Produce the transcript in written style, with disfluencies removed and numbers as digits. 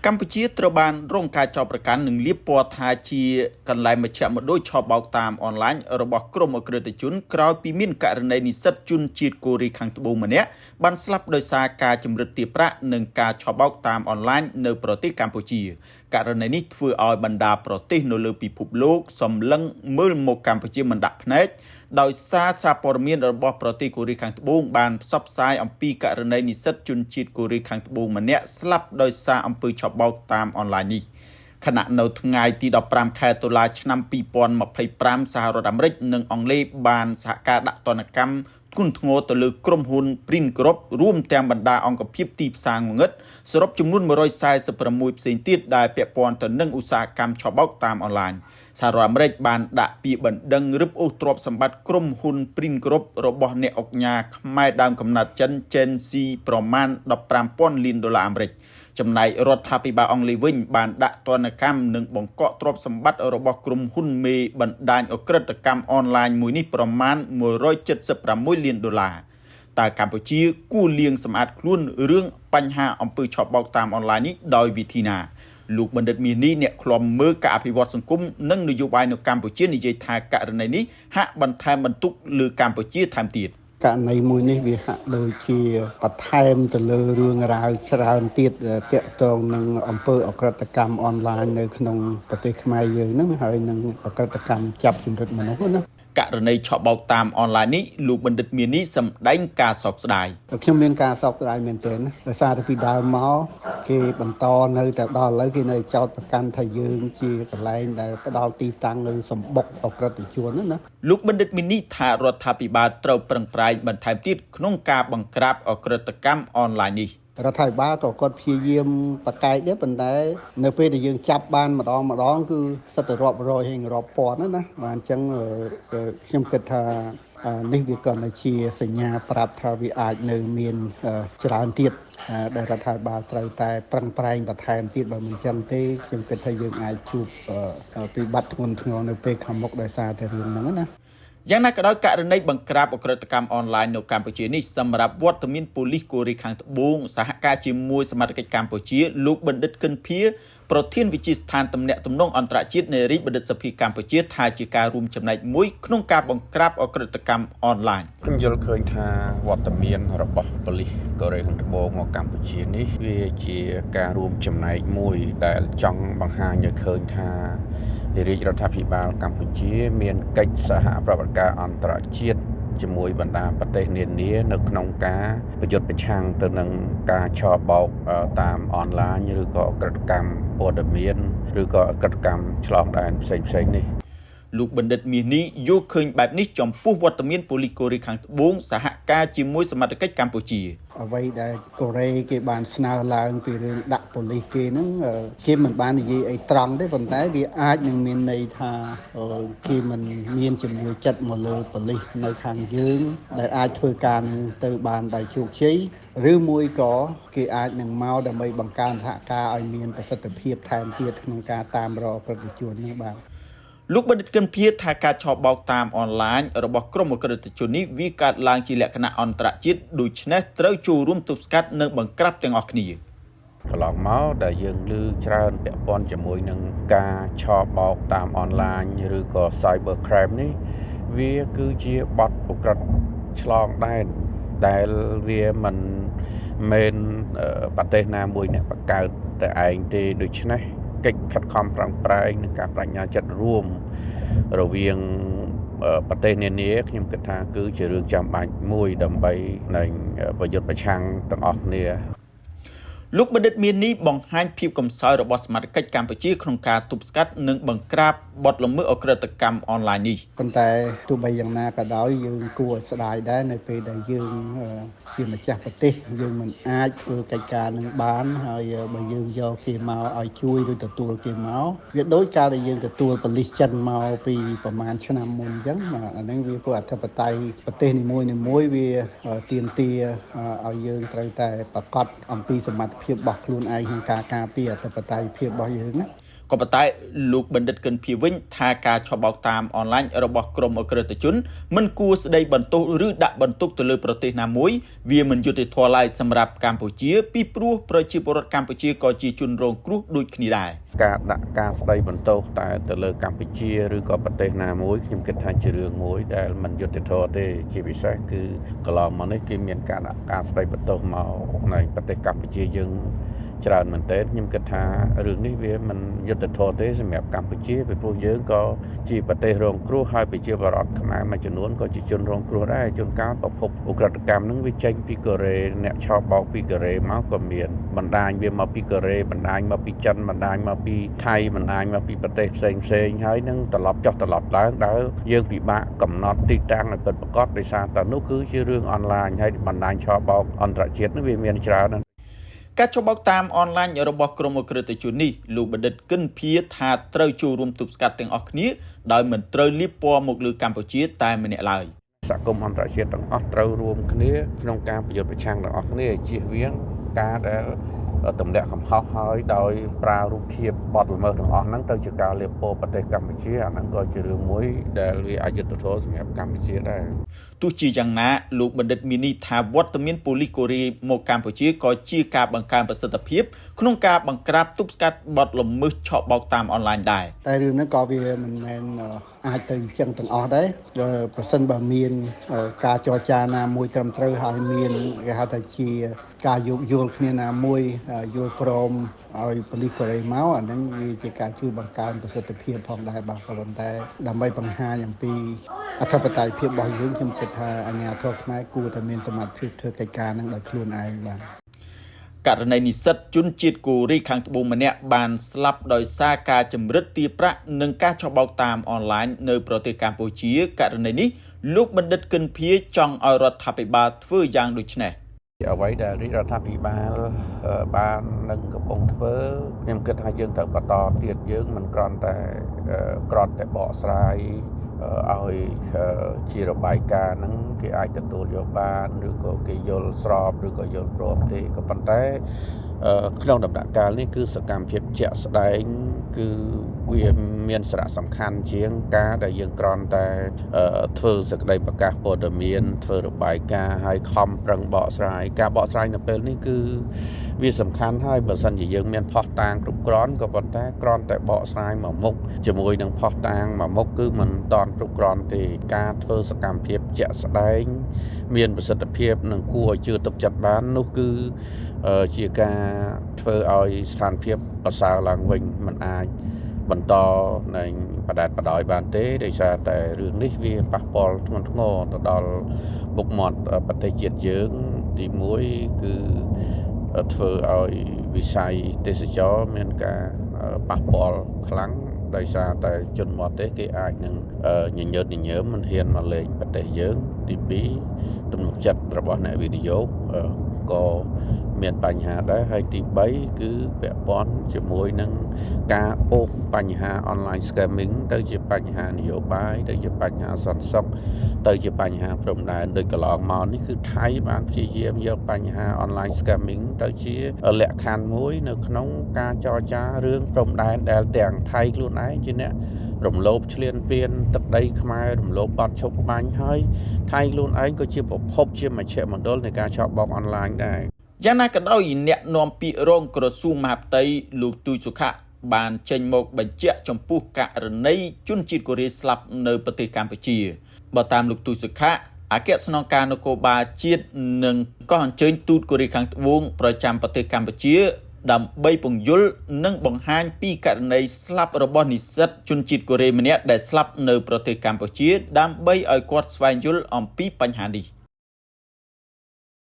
កម្ពុជាត្រូវបានរងការចោទប្រកាន់និងលាបពណ៌ថាជាកន្លែងមជ្ឈមណ្ឌលឆបោកតាមអនឡាញរបស់ក្រុមអក្រិតជនក្រោយពីមានករណីនិស្សិតជនជាតិកូរ៉េខាងត្បូងម្នាក់បានស្លាប់ដោយសារការជំរិតទារប្រាក់និងការឆបោកតាមអនឡាញនៅប្រទេសកម្ពុជាករណីនេះធ្វើឲ្យបណ្ដាប្រទេសនៅលើពិភពលោកសម្លឹងមើលមកកម្ពុជាមិនដាក់ភ្នែកដោយសារសារព័ត៌មានរបស់ប្រទេសកូរ៉េខាងត្បូងបានផ្សព្វផ្សាយអំពីករណីនិស្សិតជនជាតិកូរ៉េខាងត្បូងម្នាក់ស្លាប់ដោយសារអំពើឆបោកតាមអនឡាញនេះខណៈនៅថ្ងៃទី15ខែតុលាឆ្នាំ2025សហរដ្ឋអាមេរិកនិងអង់គ្លេសបានសហការដាក់ទណ្ឌកម្មធ្ងន់ធ្ងរទៅលើក្រុមហ៊ុន Print Group រួមទាំងបណ្ដាអង្គភាពទីផ្សារងងឹតសរុបចំនួន146ផ្សេងទៀតដែលពាក់ព័ន្ធទៅនឹងឧស្សាហកម្មឆបោកតាមអនឡាញសហរដ្ឋអាមេរិកបានដាក់ពាក្យបណ្ដឹងរឹបអូសទ្រព្យសម្បត្តិក្រុមហ៊ុន Print Group របស់អ្នកឧកញ៉ាខ្មែរដើមកំណត់ចិន Chen Xi ប្រមាណ15,000លានដុល្លារអាមេរិកចំណែករដ្ឋាភិបាលអង់គ្លេសវិញបានដាក់ទណ្ឌកម្មនិងបង្កកទ្រព្យសម្បត្តិរបស់ក្រុមហ៊ុនមេបណ្ដាញឧក្រិដ្ឋកម្មអនឡាញមួយនេះប្រមាណ176លានដុល្លារតើកម្ពុជាគួរលាងសម្អាតខ្លួនរឿងបញ្ហាអំពើឆបោកតាមអនឡាញនេះដោយវិធីណាលោកបណ្ឌិតមាសនេះអ្នកឃ្លាំមើលការអភិវឌ្ឍសង្គមនិងនយោបាយនៅកម្ពុជានិយាយថាករណីនេះហាក់បន្ថែមបន្ទុកលើកម្ពុជាថែមទៀត ករណីមួយនេះវាហាក់ដូចជាបន្ថែមទៅលើរឿងរ៉ាវច្រើនទៀតទាក់ទងនឹងអំពើអក្រិតកម្មអនឡាញនៅក្នុងប្រទេសខ្មែរយើងហ្នឹងហើយនឹងអក្រិតកម្មចាប់ជំរិតមនុស្សណា ករណីឆបោកតាមអនឡាញនេះលោកបណ្ឌិតមាសនេះសម្ដែងការសោកស្ដាយ ខ្ញុំមានការសោកស្ដាយមែនទែនដោយសារតែពីដើមមកគេបន្តនៅតែដល់ឥឡូវគេនៅចោទប្រកាន់ថាយើងជាកន្លែងដែលផ្ដល់ទីតាំងនៅសម្បុកអក្រិតជនណា លោកបណ្ឌិតមីនីថារដ្ឋាភិបាលត្រូវប្រឹងប្រែងបន្ថែមទៀតក្នុងការបង្ក្រាបអក្រិតកម្មអនឡាញនេះ រដ្ឋាភិបាលក៏គាត់ព្យាយាមប្រកែកដែរប៉ុន្តែនៅពេលដែលយើងចាប់បានម្ដងម្ដងគឺសិតតែរាប់រយហើយរាប់ពាន់ណាបាទអញ្ចឹងខ្ញុំគិតថានេះវាគ្រាន់តែជាសញ្ញាប្រាប់ថាវាអាចនៅមានច្រើនទៀតដែលរដ្ឋាភិបាលត្រូវតែប្រឹងប្រែងបន្ថែមទៀតបើមិនចឹងទេខ្ញុំគិតថាយើងអាចជួបវិបត្តិធ្ងន់ធ្ងរនៅពេលខាងមុខដោយសារតែរឿងហ្នឹងណា យ៉ាងណាក៏ដោយករណីបង្ក្រាបអក្រិតកម្មអនឡាញនៅកម្ពុជានេះសម្រាប់វត្តមានប៉ូលីសកូរ៉េខាងត្បូងសហការជាមួយសមត្ថកិច្ចកម្ពុជាលោកបណ្ឌិតគិនភាប្រធានវិទ្យាស្ថានទំនាក់ទំនងអន្តរជាតិនៃរាជបណ្ឌិតសភាកម្ពុជាថាជាការរួមចំណែកមួយក្នុងការបង្ក្រាបអក្រិតកម្មអនឡាញ ខ្ញុំយល់ឃើញថាវត្តមានរបស់ប៉ូលីសកូរ៉េខាងត្បូងមកកម្ពុជានេះវាជាការរួមចំណែកមួយដែលចង់បង្ហាញឲ្យឃើញថារាជរដ្ឋាភិបាលកម្ពុជាមានកិច្ចសហប្រតិបត្តិការអន្តរជាតិជាមួយបណ្ដាប្រទេសនានានៅក្នុងការប្រយុទ្ធប្រឆាំងទៅនឹងការឆបោកតាមអនឡាញឬក៏អក្រិតកម្មព័ត៌មានឬក៏អក្រិតកម្មឆ្លងដែនផ្សេងៗនេះ លោកបណ្ឌិតមាសនេះយល់ឃើញបែបនេះចំពោះវត្តមានប៉ូលីសកូរ៉េខាងត្បូងសហការជាមួយសមត្ថកិច្ចកម្ពុជា អ្វីដែលកូរ៉េគេបានស្នើឡើងពីរឿងដាក់ប៉ូលីសគេហ្នឹងគេមិនបាននិយាយអីត្រង់ទេប៉ុន្តែវាអាចនឹងមានន័យថាគេមិនមានជំនឿចិត្តមកលើប៉ូលីសនៅខាងយើងដែលអាចធ្វើការនឹងទៅបានដោយជោគជ័យឬមួយក៏គេអាចនឹងមកដើម្បីបង្កើនសហការឲ្យមានប្រសិទ្ធភាពថែមទៀតក្នុងការតាមរកប្រតិជនហ្នឹងបាទ លោកបណ្ឌិតគិនភាថាការឆបោកតាមអនឡាញរបស់ក្រុមអក្រិតជននេះវាកើតឡើងជាលក្ខណៈអន្តរជាតិដូច្នេះត្រូវចូលរួមទប់ស្កាត់និងបង្ក្រាបទាំងអស់គ្នា កន្លងមកដែលយើងឮច្រើនពាក់ព័ន្ធជាមួយនឹងការឆបោកតាមអនឡាញឬក៏ cyber crime នេះវាគឺជាបទឧក្រិដ្ឋឆ្លងដែនដែលវាមិនមែនប្រទេសណាមួយអ្នកបង្កើតតែឯងទេដូច្នេះកិច្ចខិតខំប្រឹងប្រែងនិងការបដិញ្ញាចិត្តរួមរវាងប្រទេសនានាខ្ញុំគិតថាគឺជារឿងចាំបាច់មួយដើម្បីនឹងប្រយុទ្ធប្រឆាំងទាំងអស់គ្នា លោកបណ្ឌិតមាននេះបង្ហាញភាពកំសោយរបស់សមត្ថកិច្ចកម្ពុជាក្នុងការទប់ស្កាត់និងបង្ក្រាបបទល្មើសឧក្រិដ្ឋកម្មអនឡាញនេះ ប៉ុន្តែទោះបីយ៉ាងណាក៏ដោយយើងគួរឲ្យស្ដាយដែរនៅពេលដែលយើងជាម្ចាស់ប្រទេសយើងមិនអាចធ្វើកិច្ចការនឹងបានហើយបើយើងយកគេមកឲ្យជួយឬទទួលគេមកវាដូចការដែលយើងទទួលប៉ូលីសចិនមកពីប្រហែលឆ្នាំមុនអញ្ចឹងបាទអាហ្នឹងវាព្រោះអធិបតេយ្យប្រទេសនីមួយៗវាទាមទារឲ្យយើងត្រូវតែប្រកាសអំពីសមត្ថភាពរបស់ខ្លួនឯងក្នុងការការពារអធិបតេយ្យភាពរបស់យើងណា ក៏ប៉ុន្តែលោកបណ្ឌិតគិនភាវិញថាការឆបោកតាមអនឡាញរបស់ក្រុមអក្រិតជនមិនគួរស្ដីបន្ទោសឬដាក់បន្ទុកទៅលើប្រទេសណាមួយវាមិនយុត្តិធម៌ឡើយសម្រាប់កម្ពុជាពីព្រោះប្រជាពលរដ្ឋកម្ពុជាក៏ជាជនរងគ្រោះដូចគ្នាដែរ ការដាក់ការស្ដីបន្ទោសតែទៅលើកម្ពុជាឬក៏ប្រទេសណាមួយខ្ញុំគិតថាជារឿងមួយដែលមិនយុត្តិធម៌ទេជាពិសេសគឺកន្លងមកនេះគេមានការដាក់ការស្ដីបន្ទោសមកในប្រទេសកម្ពុជាយើងច្រើនមែនទែនខ្ញុំគិតថារឿងនេះវាមិនយុត្តិធម៌ទេសម្រាប់កម្ពុជាពីព្រោះយើងក៏ជាប្រទេសរងគ្រោះហើយប្រជាពលរដ្ឋខ្មែរមួយចំនួនក៏ជាជនរងគ្រោះដែរជួនកាលប្រភពឧក្រិដ្ឋកម្មហ្នឹងវាចេញពីកូរ៉េអ្នកឆបោកពីកូរ៉េមកក៏មានបណ្ដាញវាមកពីកូរ៉េបណ្ដាញមកពីចិនបណ្ដាញមកពីថៃបណ្ដាញមកពីប្រទេសផ្សេងផ្សេងហើយនឹងត្រឡប់ចុះត្រឡប់ឡើងដែលយើងពិបាកកំណត់ទីតាំងឲ្យពិតប្រាកដដោយសារតែនោះគឺជារឿងអនឡាញហើយបណ្ដាញឆបោកអន្តរជាតិនោះវាមានច្រើនណាស់ ការឆបោកតាមអនឡាញរបស់ក្រុមអក្រិតជននេះលោកបណ្ឌិតគិនភាថាត្រូវចូលរួមទប់ស្កាត់ទាំងអស់គ្នាដោយមិនត្រូវលាបពណ៌មកលើកម្ពុជាតែម្នាក់ឡើយ សហគមន៍អន្តរជាតិទាំងអស់ត្រូវរួមគ្នាក្នុងការប្រយុទ្ធប្រឆាំងទាំងអស់គ្នាជៀសវាងការដែលទម្លាក់កំហុសហើយដោយប្រើរូបភាពបទល្មើសទាំងអស់ហ្នឹងទៅជាការលាបពណ៌ប្រទេសកម្ពុជាអាហ្នឹងក៏ជារឿងមួយដែលវាអយុត្តិធម៌សម្រាប់កម្ពុជាដែរ ទោះជាយ៉ាងណាលោកបណ្ឌិតមីនីថាវត្តមានប៉ូលីសកូរ៉េមកកម្ពុជាក៏ជាការបង្កើនប្រសិទ្ធភាពក្នុងការបង្ក្រាបទប់ស្កាត់បទល្មើសឆបោកតាមអនឡាញដែរ តែរឿងហ្នឹងក៏វាមិនមែនអាចទៅអញ្ចឹងទាំងអស់ដែរប្រសិនបើមានការចរចាណាមួយត្រឹមត្រូវហើយមានគេហៅថាជាការយោគយល់គ្នាណាមួយយល់ព្រមឲ្យប៉ូលីសកូរ៉េមកអាហ្នឹងវាជាការជួយបង្កើនប្រសិទ្ធភាពផងដែរបាទក៏ប៉ុន្តែដើម្បីបង្ហាញអំពីអធិបតេយ្យភាពរបស់យើងខ្ញុំគិតថាអាជ្ញាធរខ្មែរគួរតែមានសមត្ថភាពធ្វើកិច្ចការហ្នឹងដោយខ្លួនឯងបាទ ករណីនិស្សិតជនជាតិកូរ៉េខាងត្បូងម្នាក់បានស្លាប់ដោយសារការជំរិតទារប្រាក់និងការឆបោកតាមអនឡាញនៅប្រទេសកម្ពុជាករណីនេះលោកបណ្ឌិតគិនភាចង់ឲ្យរដ្ឋាភិបាលធ្វើយ៉ាងដូចនេះ អ្វីដែលរាជរដ្ឋាភិបាលបាននឹងកំពុងធ្វើខ្ញុំគិតថាយើងត្រូវបន្តទៀតយើងមិនគ្រាន់តែបកស្រាយឲ្យជារបាយការណ៍ហ្នឹងគេអាចទទួលយកបានឬក៏គេយល់ស្របឬក៏យល់ព្រមទេក៏ប៉ុន្តែក្នុងដំណាក់កាលនេះគឺសកម្មភាពជាក់ស្ដែងគឺវាមានសារៈសំខាន់ជាងការដែលយើងគ្រាន់តែធ្វើសេចក្តីប្រកាសព័ត៌មានធ្វើរបាយការណ៍ហើយខំប្រឹងបកស្រាយការបកស្រាយនៅពេលនេះគឺវាសំខាន់ហើយបើសិនជាយើងមានភស្តុតាងគ្រប់គ្រាន់ក៏ប៉ុន្តែគ្រាន់តែបកស្រាយមួយមុខជាមួយនឹងភស្តុតាងមួយមុខគឺមិនតាន់គ្រប់គ្រាន់ទេការធ្វើសកម្មភាពជាក់ស្ដែងមានប្រសិទ្ធភាពនិងគួរឲ្យជឿទុកចិត្តបាននោះគឺជាការធ្វើឲ្យស្ថានភាពប្រសើរឡើងវិញមិនអាចបន្តនឹងបដែតបដោយបានទេដោយសារតែរឿងនេះវាប៉ះពាល់ធ្ងន់ធ្ងរទៅដល់មុខមាត់ប្រទេសជាតិយើងទី1គឺធ្វើឲ្យវិស័យទេសចរមានការប៉ះពាល់ខ្លាំងដោយសារតែជនបរទេសគេអាចនឹងញញើតញញើមមិនហ៊ានមកលេងប្រទេសយើងទី2ទំនុកចិត្តរបស់អ្នកវិនិយោគក៏មានបញ្ហាដែរហើយទី3គឺពាក់ព័ន្ធជាមួយនឹងការអូសបញ្ហា online scamming ទៅជាបញ្ហានយោបាយទៅជាបញ្ហាសន្តិសុខទៅជាបញ្ហាព្រំដែនដោយកន្លងមកនេះគឺថៃបានព្យាយាមយកបញ្ហា online scamming ទៅជាលក្ខខណ្ឌមួយនៅក្នុងការចរចារឿងព្រំដែនដែលទាំងថៃខ្លួនឯងជាអ្នករំលោភឈ្លានពានទឹកដីខ្មែររំលោភបាត់ឈប់បាញ់ហើយថៃខ្លួនឯងក៏ជាប្រភពជាមជ្ឈមណ្ឌលនៃការឆបោកអនឡាញដែរ យ៉ាងណាក៏ដោយអ្នកនាំពាក្យរងក្រសួងមហាផ្ទៃលោកទូចសុខៈបានចេញមកបញ្ជាក់ចំពោះករណីជនជាតិកូរ៉េស្លាប់នៅប្រទេសកម្ពុជាបើតាមលោកទូចសុខៈអគ្គស្នងការនគរបាលជាតិនឹងក៏អញ្ជើញទូតកូរ៉េខាងត្បូងប្រចាំប្រទេសកម្ពុជាដើម្បីពង្យល់និងបង្ហាញពីករណីស្លាប់របស់និស្សិតជនជាតិកូរ៉េម្នាក់ដែលស្លាប់នៅប្រទេសកម្ពុជាដើម្បីឲ្យគាត់ស្វែងយល់អំពីបញ្ហានេះ។